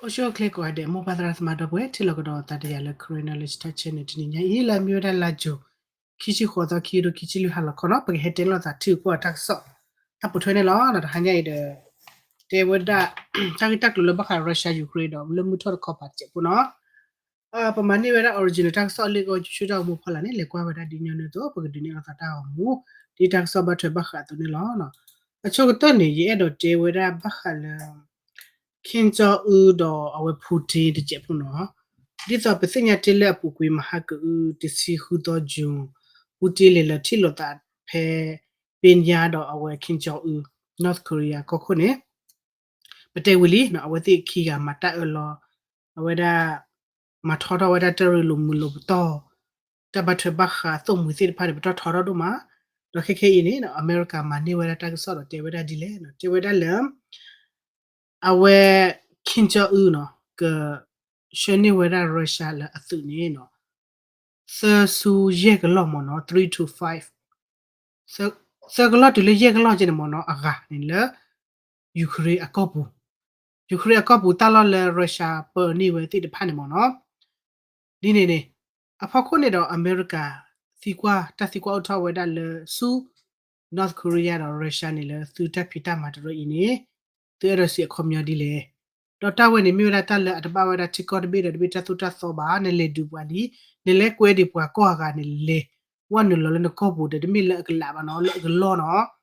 အိၣ်ဆူၣ်အိၣ်ချ့ကိးဂၤဒဲး မိၢ်ပၢ်သရၣ်သမါဒီပုၢ်ဝဲၢ် ထံၣ်လိာ်ကဒီးသးဒီးယၤလၢ Karen Knowledge Talk Channel တနံၤညါအံၤ လၢအမ့ၢ်ဝဲဒၣ်လါယူၤ ခံဆံဃိးသီ ခံကထိခံဆံလွံၢ် ဟါလီၤခီနီၤ ပကဟဲတဲလိာ်သးထံဂုၤကီၢ်ဂၤတၢ်ကစီၣ် တၢ်ပိာ်ထွဲန့ၣ်လီၤ. တဟါညါအံၤဒီး တဲဝဲဒၣ် တၢ်ဂ့ၢ်တၢ်ကျိၤလၢဘၣ်ဃး Russia Ukraine ဒီးလၢမုၢ်ထီၣ်တခီပၤတစဲးဖိနီၤ ပမၤန့ၢ်ဝဲဒၣ် original တၢ်ကစီၣ်လၢကဝီၤ YouTube တၢ်ဂီၤမူဖီလာ်န့ၣ် လဲၤကွၢ်ဝဲဒၣ်ဒ်ညီနုၢ်အသိး ပကဒုးနဲၣ်လိာ်သးတၢ်ဂီၤမူ ဒ်တၢ်ကစီၣ်ဘၣ်ထွဲဘၣ်ဃးအသိးန့ၣ်လီၤ. အဆိကတၢၢ်န့ၣ် ယအဲၣ်ဒိးတဲဝဲဒၣ်ဘၣ်ဃးလၢ Kim Jong Un ဒီးအဝဲ Putin တစဲးဖိနီၤ ဒ်သိးပသ့ၣ်ညါတ့ၢ်လၢအပူၤကွံာ် မဟါကအု တဆံဃုသီ June Putin လဲၤလီၤထံၣ်လိာ်သးဖဲ Pyongyang ဒီးအဝဲ Kim Jong Un North Korea ကီၢ်ခိၣ်န့ၣ် ပတဲဝံၤလံ အဝဲသ့ၣ်ခံဂၤမၤတၢ်အၢၣ်လီၤ အဝဲဒၣ် မၤထီထီၣ်ဝဲဒၣ်တၢ်ရ့လိာ်မုာ်လိာ်ပတီၢ် တၢ်ဘၣ်ထွဲဘၣ်ဃးသိၣ်မှံၤသ့ၣ်တဖၣ်န့ၣ် ပတီၢ်ထီထီၣ်ဒိၣ်မး ဒီးခဲခဲအံၤန့ၣ် အမဲရကၤမၤန့ၢ်ဝဲဒၣ်တၢ်ကစီၣ်ဒီးတဲဝဲဒၣ်ဒ်လဲၣ် တဲဝဲဒၣ်လၢ အဝဲ Kim Jong Un နီၤ က ဆှၢန့ၢ်ဝဲဒၣ် Russia လၢအသုးန့ၣ်နီၤ သၢဆူယဲၢ်ကလီၢ်မ့ၢ်နီၤ three to five သၢကလီၢ်တုၤလၢယဲၢ်ကလီၢ်ကဲန့ၣ်မ့ၢ်နီၤ အဂၤန့ၣ်လၢ Ukraine အကီၢ်ပူၤ Ukraine အကီၢ်ပူၤတၢ်လီၢ်လၢ Russia ပၢန့ၢ်ဝဲသ့ၣ်တဖၣ်န့ၣ်မ့ၢ်နီၤ ဒ်န့ၣ်န့ၣ် အဖီခိၣ်န့ၣ်ဒီး အမဲရကၤ သံကွၢ် တၢ်သံကွၢ်အိၣ်ထီၣ်ဝဲဒၣ်လၢဆူ North Korea ဒီး Russia န့ၣ်လၢသုတၢ်ဖံးတၢ်မၤတရၢအံၤန့ၣ် သုအဲၣ်ဒိးစံးအခီပညီဒ်လဲၣ် ဒီးတၢ်ဝဲန့ၣ်မ့ၢ်ဝဲဒၣ်တၢ်လၢအတဘၣ်ဝဲဒၣ်ထံကီၢ်တဘ့ၣ်ဒီးတဘ့ၣ်တၢ်သိၣ်တၢ်သီဘၣ် နလဲၤဒုးပှၤလံ နလဲၤကွဲဒံးပှၤကီၢ်အဂၤန့ၣ်လဲၤ ဝဲနုာ်လီၤလၢနကီၢ်ပူၤဒီးတမ့ၢ်လၢအကလးဘၣ်နီၤ လၢအကလီၢ်နီၤ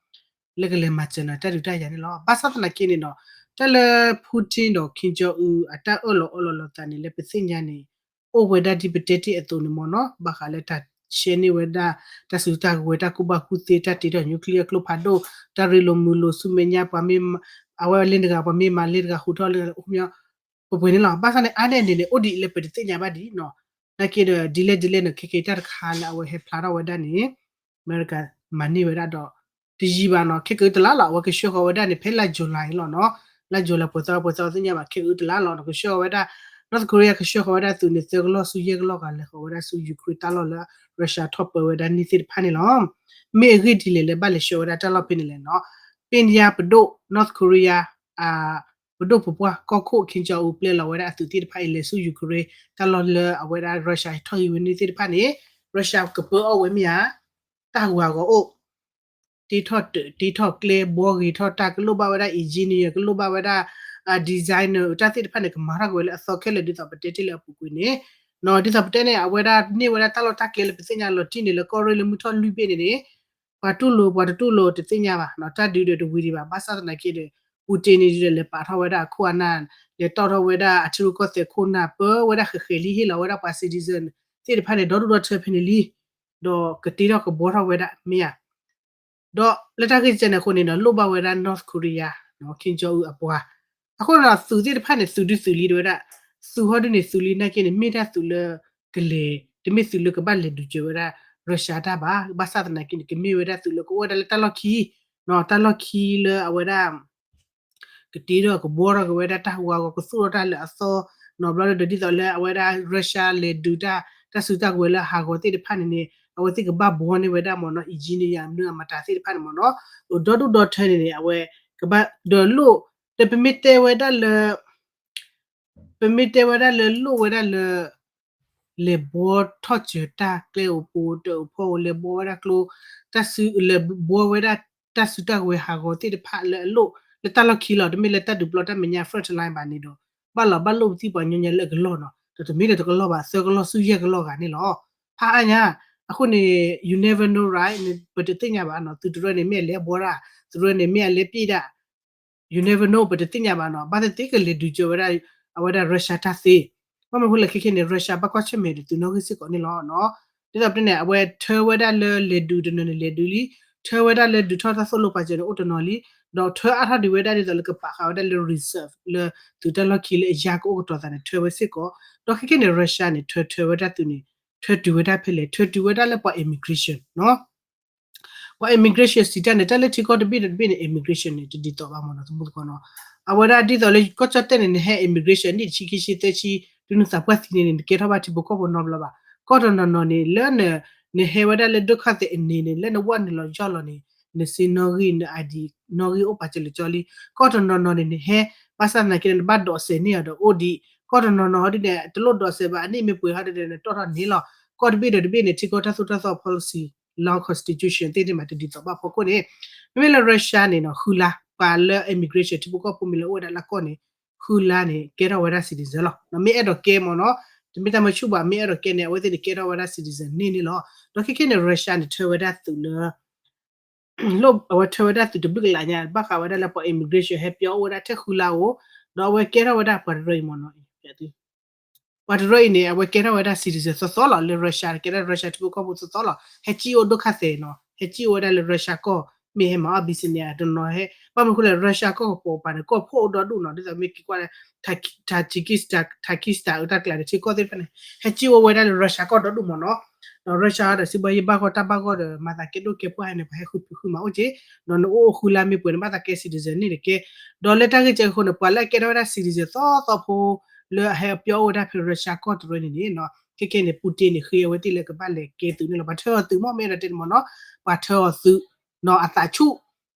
လၢကလဲၤမၤစၢၤနၤတၢ်ဒုးတၢ်ယၤန့ၣ်လီၤ. ဘၣ်ဆၣ်သနာ်က့န့ၣ်နီၤ တၢ်လၢ Putin ဒီး Kim Jong Un အတၢ်အၢၣ်လီၤအီလီၤလိာ်သးန့ၣ် လၢပသ့ၣ်ညါန့ၣ် အိၣ်ဝဲဒၣ်ဒ်ပတဲတ့ၢ်အသိးန့ၣ်မ့ၢ်နီၤ ဘၣ်ဃးလၢတၢ်ဆှၢန့ၢ်ဝဲဒၣ် တၢ်စုတၢ်ကဝဲၤ တၢ်ကူၣ်ဘၣ်ကူၣ်သ့ တၢ်တ့ထီၣ် nuclear ကျိဖးဒိၣ် တၢ်ရ့လိာ်မုာ်လိာ်ဆူမဲာ်ညါ ပှၤမ့ၢ် အဝဲလ့တဂၤ ပှၤမ့ၢ်မၤလ့တဂၤ ဟူးထီၣ်လ့တဂၤ အိၣ်မ့ၢ် ပပှ့ၤန့ၣ်လီၤ. ဘၣ်ဆၣ်န့ၣ် အါန့ၢ်န့ၣ်န့ၣ် အိၣ်ဒ်အံၤလၢပတသ့ၣ်ညါဘၣ်ဒံးနီၤ နာ်က့ဒီး ဒ်လဲၣ်ဒ်လဲၣ်န့ၣ် ခဲက့ၤတၢ်တခါလၢအဝဲဟဲဖျါထီၣ်ဝဲဒၣ်န့ၣ် အမဲရကၤမၤန့ၢ်ဝဲဒၣ်ဒီး တယံာ်ဘၣ်နီၤ ခဲကအုတလါလီၤ အဝဲကဆှၢဃီၤဝဲဒၣ်န့ၣ် ဖဲလါ July လီၤနီၤ လါ July ပှဲၤသီပှဲၤသီသ့ၣ်ညါဘၣ် ခဲကအုတလါလီၤ ကဆှၢဃီၤဝဲဒၣ် North Korea ကဆှၢဃီၤဝဲဒၣ်သုးန့ၣ် သၢကလီၢ်ဆူယဲၢ်ကလီၢ်ဂၤ လဲၤဃီၤဝဲဒၣ်ဆူ Ukraine တၢ်လီၢ်လၢ Russia ထီၣ်ပၢဝဲဒၣ်န့ၣ်သ့ၣ်တဖၣ်န့ၣ်လီၤ. မ့ၢ်အဂ့ၢ်ဒ်လဲၣ်လၢဘၣ်လဲၤဆှၢဝဲဒၣ်တၢ်လီၢ်ဖဲန့ၣ်လဲၣ်နီၤ Pyongyang ပဒိၣ် North Korea ပဒိၣ်ပပှၢ်ကီၢ်ခိၣ် Kim Jong Un ပျဲလီၤဝဲဒၣ်အသုးသ့ၣ်တဖၣ်အံၤလဲၤဆူ Ukraine တၢ်လီၢ်လၢအဝဲဒၣ် Russia ထီၣ်ဂံၢ်ဝဲန့ၣ်သ့ၣ်တဖၣ်န့ၣ် Russia ကပၢအီၣ်ဝဲမ့ၢ်ဧါ တၢ်ဟးဂီၤအိၣ် တ့ထီၣ်တၢး တ့ထီၣ်ကျဲ ဘှီဂ့ၤထီၣ်တၢ် ကလိၣ်ဘၣ်ဝဲဒၣ် engineer ကလိၣ်ဘၣ်ဝဲဒၣ် designer တၢ်သ့ၣ်တဖၣ်န့ၣ် ကမၤထီၣ်က့ၤဝဲလၢအသီခဲလၢာ် ဒ်သိးပတဲတ့ၢ်လၢအပူၤကွံာ်န့ၣ် ဒ်သိးပတဲန့ၣ် အဝဲဒၣ်န့ၢ်ဝဲဒၣ်တၢ်လီၢ်တၢ်ကျဲလၢပသ့ၣ်ညါလီၤတံၢ်န့ၣ် လၢကီၢ်ရ့ၣ်လၢမုၢ်ထီၣ်လွံၢ်ဘ့ၣ်န့ၣ်န့ၣ် ပှၤတူၢ်လိာ်ပှၤတတူၢ်လိာ်တသ့ၣ်ညါဘၣ် တၢ်ဒုးဒီးတဝံၤဒံးဘၣ် ဘၣ်ဆၣ်သနာ်က့ဒီး Putin န့ၣ်ဒီးလဲၤပာ်ထီၣ်ဝဲဒၣ်အခိၣ်အနၢ် လဲၤတီၣ်ထီၣ်ဝဲဒၣ်အထံရူၢ်ကီၢ်သဲးခိၣ်နၢ် ပၢဝဲဒၣ်ဃဲးဃဲးလံ ဟ့ၣ်လီၤဝဲဒၣ်ပှၤ citizen သ့ၣ်တဖၣ်န့ၣ် ဒီဒူၣ်ဒီထၢဖဲန့ၣ်လံ ဒီးကတ့ထီၣ်ကဘှီထီၣ်ဝဲဒၣ်မ့ၢ်ဧါ ဒီးလၢတၢ်ဂ့ၢ်ကဲန့ၣ်အဃိန့ၣ်ဒီး လိၣ်ဘၣ်ဝဲဒၣ် North Korea Kim Jong Un အပှၤ အဃိန့ၣ်ဒီး သုးသ့ၣ်တဖၣ်န့ၣ် သုးဒုသုးလံတဝဲဒၣ် သုးဟီဒုန့ၣ် သုးလံနာ်က့န့ၣ် မ့ၢ်တၢ်သုးလၢကလဲၤ တမ့ၢ်သုးလၢကဘၣ်လဲၤဒုးစၢၤဝဲဒၣ် Russia တၢ်ဘၣ် ဘၣ်ဆၣ်သနာ်က့န့ၣ် ကမ့ၢ်ဝဲဒၣ်သုးလၢကအိၣ်ဝဲဒၣ်လၢတၢ်လီၢ်ခံ တၢ်လီၢ်ခံလၢအဝဲဒၣ် ကတ့ထီၣ်ကဘှီထီၣ်က့ၤဝဲဒၣ်တၢ်ဟးဂီၤ ကသူၣ်ထီၣ်တၢ်လၢအသီ နီၤဘျီဒီးဒ်သိးလၢအဝဲဒၣ် Russia လဲၤဒုးတၢ် တၢ်စုတၢ်ကဝဲၤလၢဟးဂီၤသ့ၣ်တဖၣ်န့ၣ်န့ၣ် အဝဲသ့ၣ်ကဘၣ်ဘှီန့ၢ်ဝဲဒၣ်မ့ၢ်နီၤ engineer မနုၤအမတၤသ့ၣ်တဖၣ်န့ၣ်မ့ၢ်နီၤ ဒီဒူၣ်ဒီထၢန့ၣ်န့ၣ် အဝဲကဘၣ်ဒီးလိၣ် ဒီးပမ့ၢ်တဲဝဲဒၣ်လၢ ပမ့ၢ်တဲဝဲဒၣ်လၢလိၣ်ဝဲဒၣ်လၢ လဲၤဘှီထီၣ်စၢၤတၢ်ကျဲအိၣ်ပူၤတၢ်အိၣ်ဖီၣ် လဲၤဘှီဝဲဒၣ်ကျိ တၢ်စု လဲၤဘှီဝဲဒၣ်တၢ်စုတၢ်ကဝဲၤဟးဂီၤသ့ၣ်တဖၣ်လၢအလိၣ် လၢတၢ်လီၢ်ခံလီၤ တမ့ၢ်လၢတၢ်ဒုးပျီတၢ်မဲာ်ညါ front line ဘၣ်န့ၣ်ဒီး ဘၣ်လီၤဘၣ်လိၣ်ပသံပှၤညီညီလၢအကလီၢ်နီၤ ဒီးတမ့ၢ်ဒီးတကလီၢ်ဘၣ် သၢကလီၢ်ဆူယဲၢ်ကလီၢ်ဂၤန့ၣ်လီၤ ဖးအါညါ အဃိန့ၣ် you never know right ပတသ့ၣ်ညါဘၣ်နီၤ သုးတရၢန့ၣ်မ့ၢ်အလဲၤဘှီတၢ် သုးတရၢန့ၣ်မ့ၢ်အလဲၤပျံၤတၢ် you never know ပတသ့ၣ်ညါဘၣ်နီၤ ဘၣ်သ့ၣ်သ့ၣ်ကလဲၤဒုးစၢၤဝဲဒၣ် အဝဲဒၣ် Russia တၢ်သ့ ဘၣ်မနုၤဃိလဲၣ်ခဲခဲန့ၣ် Russia ဘၣ်ကွၢ်ဆၢၣ်မဲာ်ဒီးသုးနီၣ်ဂံၢ်စ့ၢ်ကီးန့ၣ်လီၤနီၤ ဒ်သိးပတဲန့ၣ် အဝဲထၢဝဲဒၣ်လၢလဲၤဒုးတနီၤန့ၣ်လဲၤဒုးလံ ထၢဝဲဒၣ်လၢဒုးထီၣ်တၢ်သိၣ်လိပာ်စၢၤန့ၣ်အိၣ်တနီၤလံ ဒီးထၢအါထီၣ်ဒံးဝဲဒၣ်ဒ်သိးလၢကပာ်ဃာ်ဝဲဒၣ်လၢ reserve လၢသုးတၢ်လီၢ်ခံလၢအယါကအိၣ်ကတီၤသးန့ၣ် ထၢဝဲစ့ၢ်ကီး ဒီးခဲခဲန့ၣ် Russia န့ၣ် ထၢထၢဝဲဒၣ်သုးန့ၣ် ထၢတုၤဝဲဒၣ်ဖဲလဲၣ် ထၢတုၤဝဲဒၣ်လၢပှၤ immigration နီၤ ပှၤ immigration စံးတၢ်န့ၣ် တၢ်လၢထံကီၢ်တဘ့ၣ်ဒီးတဘ့ၣ်န့ၣ် immigration န့ၣ် တဒ်သိးဘၣ်မ့ၢ်နီၤ သမူသကိးနီၤ အဝဲဒၣ်ဒ်သိးလၢကီၢ်ကၠီၣ်တဲၣ်န့ၣ် နဟဲ immigration နံၣ်တဆံခံဆံသၢဆံ တုၤနသးပှၢ်သံန့ၣ်န့ၣ် နကဲထီၣ်ဘၣ်ထံဖိကီၢ်ဖိနီတဘျီဘၣ် ကီၢ်တနီၤနီၤန့ၣ် လၢန နဟဲဝဲဒၣ်လၢဒုက္ခသည် အန့ၣ်န့ၣ် လၢနဝဲနုာ်လီၤယီၢ်လီၤန့ၣ် နစ့နီၣ်ဂံၢ် န ID နီၣ်ဂံၢ်အိၣ်ပာ်စၢၤလၢကၠီလံ. ကီၢ်တနီၤနီၤန့ၣ် နဟဲ ဘၣ်ဆၣ်သနာ်က့န့ၣ် နဘၣ်ဒိးစဲးန့ၢ်အီၤဒီးအိၣ်ဒံး, ကီၢ်တနီၤနီၤဟီဒ်န့ၣ် တလိၣ်ဒိးစဲးဘၣ် အနံၣ်မ့ၢ်ပှဲၤဟီဒ်န့ၣ် နတီၣ်ထီၣ်န့ၢ်လီၤ. ကီၢ်တဘ့ၣ်ဒီးတဘ့ၣ်န့ၣ် ထံကီၢ်တၢ်သိၣ်တၢ်သီ policy လၢ constitution သ့ၣ်န့ၣ်မး တဒ်သိးဘၣ်ဖီခိၣ်န့ၣ်, မ့မ့ၢ်လၢ Russia န့ၣ်နီၤ ဃုလါ ပှၤလၢ immigration ထံဖိကီၢ်ဖိမ့ၢ်လၢအိၣ်ဝဲဒၣ်လၢကီၢ်န့ၣ် ဃုလါန့ၣ် ကဲထီၣ်ဝဲဒၣ် citizen လီၤ. မ့ၢ်အဲၣ်ဒိးကဲမ့ၢ်နီၤ, တမ့ၢ်တၢ်မၢဆူၣ်ဘၣ် မ့ၢ်အဲၣ်ဒိးကဲန့ၣ် အဝဲသ့ၣ်န့ၣ်ကဲထီၣ်ဝဲဒၣ် citizen န့ၢ်န့ၣ်လီၤ. ဒီးခဲခဲန့ၣ် Russia န့ၣ် ထၢဝဲဒၣ်သုးလၢ အဝဲထၢဝဲဒၣ်သုးတဘျုးကလးညါ ဘၣ်ဃးဝဲဒၣ်လၢပှၤ immigration ဟဲပၠီအိၣ်ဝဲဒၣ်ထဲဃုလါဧိၤ, ဒီးအဝဲကဲထီၣ်ဝဲဒၣ်ပှၤတရၢအံၤမ့ၢ်နီၤ, ပှၤတရၢအံၤန့ၣ် အဝဲကဲထီၣ်ဝဲဒၣ် citizen သီသီလီၤ လၢ Russia ကဲဒၣ် Russia ထံဖိကီၢ်ဖိသီသီလီၤ. ဟဲကံၣ်အိၣ်ဒိၣ်ခါသဲးနီၤ, ဟဲကံၣ်အိၣ်ဝဲဒၣ်လၢ Russia ကီၢ် မ့ၢ်ဟဲမၤအီၣ် business တနီၤဟဲ ဘၣ်မနုၤဃိလဲၣ် Russia ကီၢ်ကပိာ်ပၤန့ၣ် ကီၢ်ဖှိၣ်အိၣ်ဒီဒူၣ်နီၤ, ဒ်သိးမ့ၢ်က့ၤကွၢ်လၢ Tajikistan Tajikistan အတၢ်ကျးန့ၣ် ထံကီၢ်သ့ၣ်တဖၣ်န့ၣ် ဟဲကံၣ်အိၣ်ဝဲဒၣ်လၢ Russia ကီၢ်ဒီဒူၣ်မ့ၢ်နီၤ. ဒီး Russia ဒီးစံးဘၣ်ယဘၣ်ဂီၢ်တၢ်ဘၣ်ဂီၢ်ဒီး မၤသးကဲဒိၣ်ကဲပှၢ်ဟဲန့ၣ် ပှၤဟဲဃုဖံးဃုမၤအိၣ်က့ၤ, ဒီးနအိၣ်အိၣ်ဃုလါမ့ၢ်ပှဲၤန့ၣ် ဘၣ်သးကဲ citizen န့ၢ်တကဲ. ဒီးလၢတၢ်ဂ့ၢ်ကဲအဃိန့ၣ် ပှၤလၢအကဲထီၣ်ဝဲဒၣ် citizen သီသီဖိ လၢအဟဲပၠီအိၣ်ဝဲဒၣ်ဖဲ Russia ကီၢ်တရၢန့ၣ်န့ၣ် ခဲခဲန့ၣ် Putin န့ၣ် ဃ့အဝဲသ့ၣ်လၢကဘၣ်လဲၤကဲသုးန့ၣ်လီၤ. ပှၤထၢအီၤသုးမ့ၢ်မ့ၢ်ဒီးတဲန့ၣ်မ့ၢ်နီၤ, ပှၤထၢအီၤသုး အသးဆူၣ်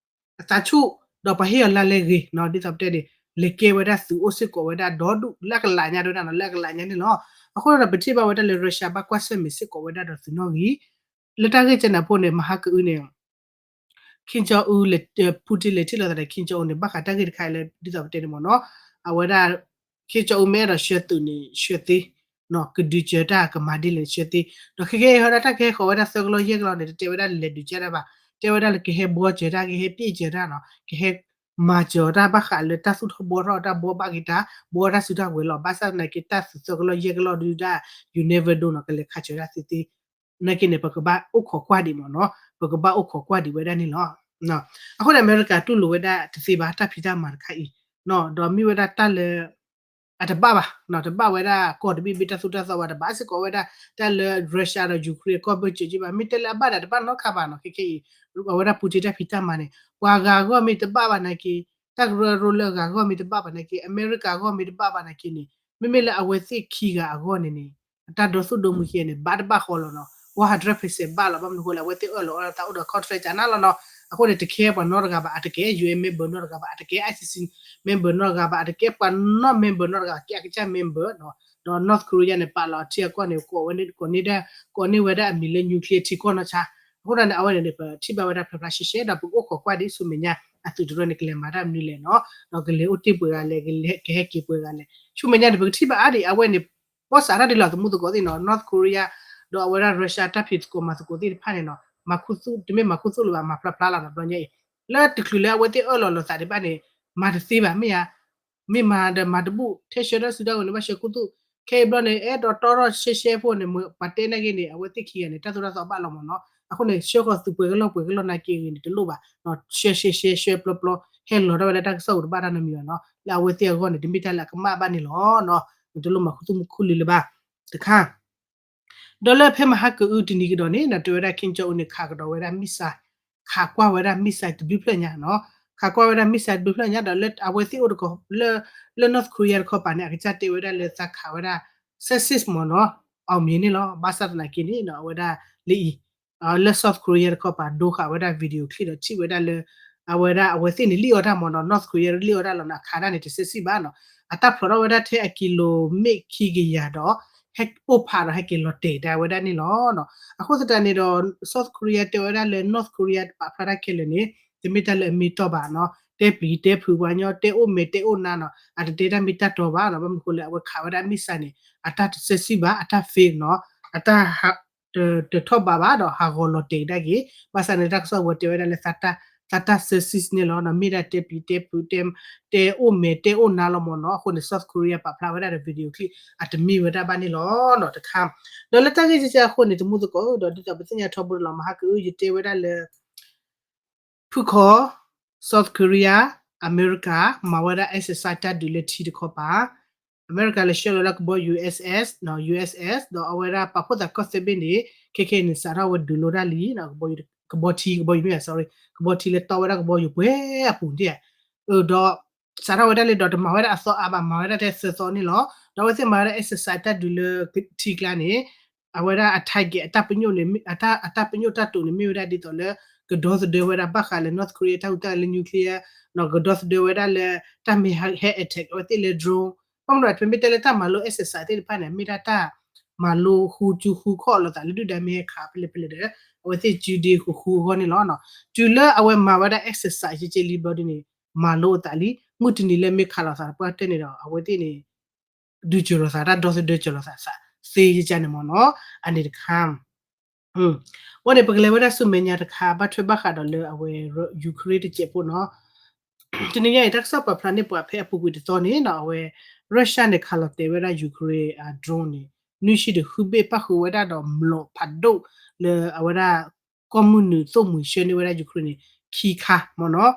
အသးဆူၣ် ဒီးပှၤဟ့ၣ်အီၤလါလဲဂ့ၤနီၤ, ဒ်သိးပတဲန့ၣ် လဲၤကဲဝဲဒၣ်သုးအိၣ်စ့ၢ်ကီးဝဲဒၣ်ဒီဒူၣ် လၢအကလးညါဒၣ်နီၤ, လၢအကလးညါန့ၣ်လီၤ. အဃိဒီးပထံၣ်ဘၣ်ဝဲဒၣ်လၢ Russia ဘၣ်ကွၢ်ဆၢၣ်မဲာ်စ့ၢ်ကီးဝဲဒၣ်ဒီးသုးနီၣ်ဂံၢ် လၢတၢ်ဂ့ၢ်ကဲန့ၣ်အဖီန့ၣ် မဟါကအုန့ၣ် Kim Jong Un လဲၤ Putin လဲၤထံၣ်လိာ်သးဒီး Kim Jong Un န့ၣ် ဘၣ်ဃးတၢ်ဂ့ၢ်တခါအံၤလၢ ဒ်သိးပတဲန့ၣ်မ့ၢ်နီၤ, အဝဲဒၣ် Kim Jong Un မ့ၢ်အဲၣ်ဒိးဆှၢသုးန့ၣ် ဆှၢသ့ ကဒုးစၢၤတၢ်ကမၤဒ်လဲၣ်ဆှၢသ့, ဒီးခဲခဲအံၤဟီဒၣ်တၢ်ကဟဲဃီၤဝဲဒၣ်သၢကလီၢ်ယဲၢ်ကလီၢ်န့ၣ် တတဲဝဲဒၣ်လဲၤဒုးကဲတၢ်ဘၣ်, တဲဝဲဒၣ်လၢကဟဲဘှီစၢၤတၢ် ကဟဲပျဲၢ်စၢၤတၢ်နီၤ, ကဟဲမၤစၢၤတၢ်ဘၣ်ဃးလၢတၢ်သူၣ်ထီၣ်ဘှီထီၣ်တၢ်ဘှီဘၣ်က့ၤတၢ် ဘှီတၢ်စုတၢ်ဝဲၤလီၤ, ဘၣ်ဆၣ်သနာ်က့တၢ်သုးသၢကလီၢ်ယဲၢ်ကလီၢ်ဒုဒၣ် you never know နီၤ, ကလဲၤခးစၢၤတၢ်သ့သ့ နာ်က့န့ၣ် ပကဘၣ်အိၣ်ခိးကွၢ်ဒံးမ့ၢ်နီၤ, ပကဘၣ်အိၣ်ခိးကွၢ်ဒံးဝဲဒၣ်န့ၣ်လီၤ. အဃိန့ၣ် အမဲရကၤတူၢ်လိာ်ဝဲဒၣ်တသ့ဘၣ် တၢ်ဖံးတၢ်မၤတခါအံၤ, ဒီးမ့ၢ်ဝဲဒၣ်တၢ်လၢ အတဘၣ်ဘၣ်, တဘၣ်ဝဲဒၣ်ကီၢ်တဘ့ၣ်ဘ့ၣ်တၢ်သိၣ်တၢ်သီဘၣ်, တဘၣ်စ့ၢ်ကီးဝဲဒၣ်တၢ်လၢ Russia ဒီး Ukraine ကီၢ်ဘၢၣ်စၢၤက့ဘၣ်, မ့ၢ်တဲလၢအဘၣ်ဒီးတဘၣ်နီတခါဘၣ်နီၤ, ခဲခဲအံၤ အဝဲဒၣ် Putin တၢ်ဖံးတၢ်မၤန့ၣ် ပှၤဂၤအဂီၢ်မ့ၢ်တဘၣ်ဘၣ်နာ်က့, တၢ်ကရၢကရိလၢအဂၤအဂီၢ်မ့ၢ်တဘၣ်ဘၣ်နာ်က့န့ၣ်, အမဲရကၤအဂီၢ်မ့ၢ်တဘၣ်ဘၣ်နာ်က့န့ၣ်, မ့မ့ၢ်လၢအဝဲသ့ၣ်ခံဂၤအဂီၢ်န့ၣ်န့ၣ် အတၢ်ဒီသူၣ်ဒိမုၢ်ခံဂၤန့ၣ် ဘၣ်တဘၣ်ဃီလီၤနီၤ, ဝဲ hundred percent ဘၣ်လီၤ, ဘၣ်မနုၤဃိလဲၣ် အဝဲသ့ၣ်အၢၣ်လီၤအီလီၤသးအိၣ်ဒီး contract ကနၣ်လီၤနီၤ, အဃိန့ၣ် တကဲပှၤနီတဂၤဘၣ်, အတကဲ UN member နီတဂၤဘၣ်, အတကဲ ICC member နီတဂၤဘၣ်, အတကဲပှၤနီၢ် member နီတဂၤ, ကဲအကစၢ် member နီၤ, ဒီး North Korea န့ၣ် ပာ်လီၤထံအကီၢ်န့ၣ် ကိးဝဲန့ၣ် ကိးန့ၢ်ဒၣ် ကိးန့ၢ်ဝဲဒၣ်အမံၤလၢ nuclear ထံကီၢ်နီၢ်ဆါ, အဃိန့ၣ် အဝဲန့ၣ်န့ၣ် ပထံၣ်ဘၣ်ဝဲဒၣ်ဖျါဖျါရှဲရှဲ ဒီးပကအိၣ်ခိးကွၢ်ဒံးဆူမဲာ်ညါ အသုးတရၢန့ၣ် ကလဲၤမၤတၢ်မနုၤလဲၣ်နီၤ, ဒီးကလဲၤအိၣ်တ့ၢ်ပှဲၤဂၤလဲၣ်, ကဟဲက့ၤပှဲၤဂၤလဲၣ်, ဆူမဲာ်ညါန့ၣ် ပကထံၣ်ဘၣ်အါဒံး အဝဲန့ၣ် ဘီၣ်စးထီၣ်ဒ်လီၤ သမူသကိးသ့ၣ်နီၤ, North Korea ဒီးအဝဲဒၣ် Russia တၢ်ဖံးသကိးမၤသကိးသ့ၣ်တဖၣ်န့ၣ်နီၤ, မၤခူသူၣ် တမ့ၢ်မၤခူသူၣ်လၢၤဘၣ် မၤဖျါဖျါလီၤနီၤ, ဘျီညါအံၤ လၢတချုးလၢအဝဲသ့ၣ်အၢၣ်လီၤလိာ်သးဒံးဘၣ်န့ၣ် မၤတသ့ဘၣ် မ့ၢ်ဧါ, မ့ၢ်မၤဒီးမၤတဘူၣ် ထဲဆှၢတၢ်စုတၢ်ဝဲၤန့ၣ် ဘၣ်ဆှၢခူသူၣ်, ခဲအံၤဘျီန့ၣ် အဲၣ်ဒိးတီထီၣ်ရှဲရှဲဖိန့ၣ် ပှၤတဲနာ်က့န့ၣ် အဝဲသ့ၣ်ခံဂၤန့ၣ် တၢ်သိၣ်တၢ်သီဘၣ်လီၤမ့ၢ်နီၤ, အဃိန့ၣ် ဆှၢဃီၤသုးပှဲၤကလီၢ်ပှဲၤကလီၢ်နာ်က့ဂ့ၤန့ၣ် တလိၣ်ဘၣ်, ဆှၢရှဲရှဲရှှဲပျီပျီ ဟဲလီၤထီၣ်ဝဲဒၣ်တၢ်ကစီၣ်ပူၤတဘၣ်တၢ်နီတမံၤဘၣ်နီၤ, လၢအဝဲသ့ၣ်အဂီၢ်န့ၣ် တမ့ၢ်တၢ်လၢအကမၣ်ဘၣ်န့ၣ်လီၤ, နတလိၣ်မၤခူသူၣ်မူခူလံလၢၤဘၣ်, တခါ ဒီးလၢဖဲမဟါကအုတနံၤကဒီးန့ၣ် တဲဝဲဒၣ် Kim Jong Un န့ၣ် ခးကဒီးဝဲဒၣ် missile, ခးကွၢ်ဝဲဒၣ် missile တဘျုးဖျၢၣ်ညါနီၤ, ခးကွၢ်ဝဲဒၣ် missile တဘျုးဖျၢၣ်ညါဒီး လၢအဝဲသ့ၣ်အိၣ်တကီၢ် လၢ လၢ North Korea တခီပၤန့ၣ် အကစၢ်တဲဝဲဒၣ်လၢသးခးဝဲဒၣ် စဲးစံးမ့ၢ်နီၤ, အောင်မြင်န့ၣ်လီၤ, ဘၣ်ဆၣ်သနာ်က့န့ၣ် အဝဲဒၣ်လၢအံၤ လၢ South Korea တခီပၤ ဒိဃာ်ဝဲဒၣ် video clip ဒီးထံၣ်ဝဲဒၣ်လၢ အဝဲဒၣ်အဝဲသ့ၣ်န့ၣ် လံၣ်အီၣ်တၢ်မ့ၢ်နီၤ, North Korea လံၣ်အီၣ်တၢ်လီၤနီၤ, အခးဒၣ်န့ၣ်တစဲးစံၣ်ဘၣ်နီၤ, အတၢ်ဖျိးထီၣ်ဝဲဒၣ်ထဲအကံလိမ့ၣ်ခံကယၤဒီး ဟဲအိၣ်ဖးဒီးဟဲက့ၤလီၤတဲာ်ဒၣ်ဝဲဒၣ်န့ၣ်လီၤ. အဃိသတးန့ၣ်ဒီး South Korea တဲဝဲဒၣ်လၢ North Korea ပာ်ဖျါတၢ်ခဲလၢာ်န့ၣ် တမ့ၢ်တၢ်လၢအမ့ၢ်တီၢ်ဘၣ်နီၤ, တဲပျံၤတဲဖုးပှၤညီ တဲအိၣ်မဲာ်တဲအိၣ်နါနီၤ, အတတဲတၢ်မ့ၢ်တၢ်တီဘၣ်နီၤ, ဘၣ်မနုၤဃိလၢအဝဲခးဝဲဒၣ် missile န့ၣ် အတၢ်တစဲးစံၣ်ဘၣ်, အတၢ် fake နီၤ, အတၢ် တထီၣ်ဘးဘၣ်ဒီး ဟးဂီၤလီၤတဲာ်ကဒါက့ၤ, ဘၣ်ဆၣ်န့ၣ် တၢ်ကစီၣ်ဝဲတဲဝဲဒၣ်လၢ သးတၢ် စဲးစံးန့ၣ်လီၤ, မ့ၢ်ဒၣ်တဲပျံၤတဲဖုး တဲအိၣ်မဲာ်တဲအိၣ်နါလီၤမ့ၢ်နီၤ, အဃိန့ၣ် South Korea ပာ်ဖျါဝဲဒၣ်ဒီး video clip အတမ့ၢ်ဝဲဒၣ်ဘၣ်န့ၣ်လီၤနီၤ, တခါ, ဒီးလၢတၢ်ဂ့ၢ်ကဲအဃိန့ၣ် တမူသကိးဧၢ, ဒီးဒ်သိးပသ့ၣ်ညါထီဘိလီၤ မဟါကအု ယတဲဝဲဒၣ်လၢ ဖုၣ်ခီ South Korea အမဲရကၤ မၤဝဲဒၣ် exercise တၢ်ဒုးလၢထံတခီပၤ, အမဲရကၤလဲၤဆှၢလီၤဝဲဒၣ်ကဘီ USS နီၤ, USS ဒီးအဝဲဒၣ်ပာ်ဖှိၣ်သးကီၢ်သၢဘ့ၣ်န့ၣ် ခဲခဲအံၤန့ၣ် စးထီၣ်ဝဲဒုးလိတၢ်လံ, ကဘီထံ ကဘီယူၤမ့ၢ် sorry ကဘီထံလၢတီဝဲဒၣ်ကဘီယူၤပှဲၤအပူၤန့ၣ်, ဒီး စးထီၣ်ဝဲဒၣ်လံဒီး တမၤဝဲဒၣ်အသီအါဘၣ်, မၤဝဲဒၣ်ထဲသၢသီန့ၣ်လီၤ, ဒီးအဝဲသ့ၣ်မၤဝဲဒၣ် exercise တၢ်ဒုးလၢထံကျါန့ၣ် အဝဲဒၣ်အ target အတၢ်ပညိၣ်န့ၣ် အတၢ်ပညိၣ်တၢ်တိာ်န့ၣ် မ့ၢ်ဝဲဒၣ်ဒ်သိးလၢ ကဒီသဒၢဝဲဒၣ်ဘၣ်ဃးလၢ North Korea တၢ်ဟူးတၢ်ဂဲၤလၢ nuclear ကဒီသဒၢဝဲဒၣ်လၢ တၢ်မ့ၢ်ဟဲ attack အဝဲသ့ၣ်လၢ drone ဘၣ်မနုၤ ပမ့ၢ်တဲလၢတၢ်မၤလိ exercise သ့ၣ်တဖၣ်န့ၣ် မ့ၢ်ဒၣ်တၢ်မၤလိဃုစုဃုခီၣ်လိာ်သးလၢဒုၣ်ဒါမ့ၢ်ဟဲခးဖဲလဲၣ်ဖဲလဲၣ်ဒီး အဝဲသ့ၣ်စုဒ့ဃုဃုအဂီၢ်န့ၣ်လီၤ. တုၤလၢအဝဲမၤဝဲဒၣ် exercise ကက့လံဘျီဒ်န့ၣ် မၤလိအသးလံ မုၢ်တနံၤလၢမ့ၢ်ခးလိာ်သးတပှၢ်တၢၢ်န့ၣ်ဒီး အဝဲသ့ၣ်န့ၣ် ဒုးစၢၤလိာ်သး တၢ်ဒီသဒၢစၢၤလိာ်သးသးသ့ယကန့ၣ်မ့ၢ်နီၤ အန့ၣ်တခါ အဝဲန့ၣ် ပကလဲၤဝဲဒၣ်ဆူမဲာ်ညါတခါ ဘၣ်ထွဲဘၣ်ဃးဒီးလၢအဝဲ Ukraine တစဲးဖိနီၤ တနံၤညါအံၤ တၢ်ကစီၣ်ပာ်ဖျါန့ၢ်ပှၤဖဲအပူၤကွံာ်တသီန့ၣ်နီၤ အဝဲ Russia န့ၣ် ခးလီၤတဲာ်ဝဲဒၣ် Ukraine အ drone န့ၣ် နွံဆံဒီးဃုဘ့ၣ် ပၣ်ဃုာ်ဝဲဒၣ်ဒီးမျိာ်ဖးဒိၣ်လၢအဝဲဒၣ် ကီၢ်မုၢ်နုာ်သိၣ်မှံၤဆှၢန့ၢ်ဝဲဒၣ် Ukraine န့ၣ် ခံခါမ့ၢ်နီၤ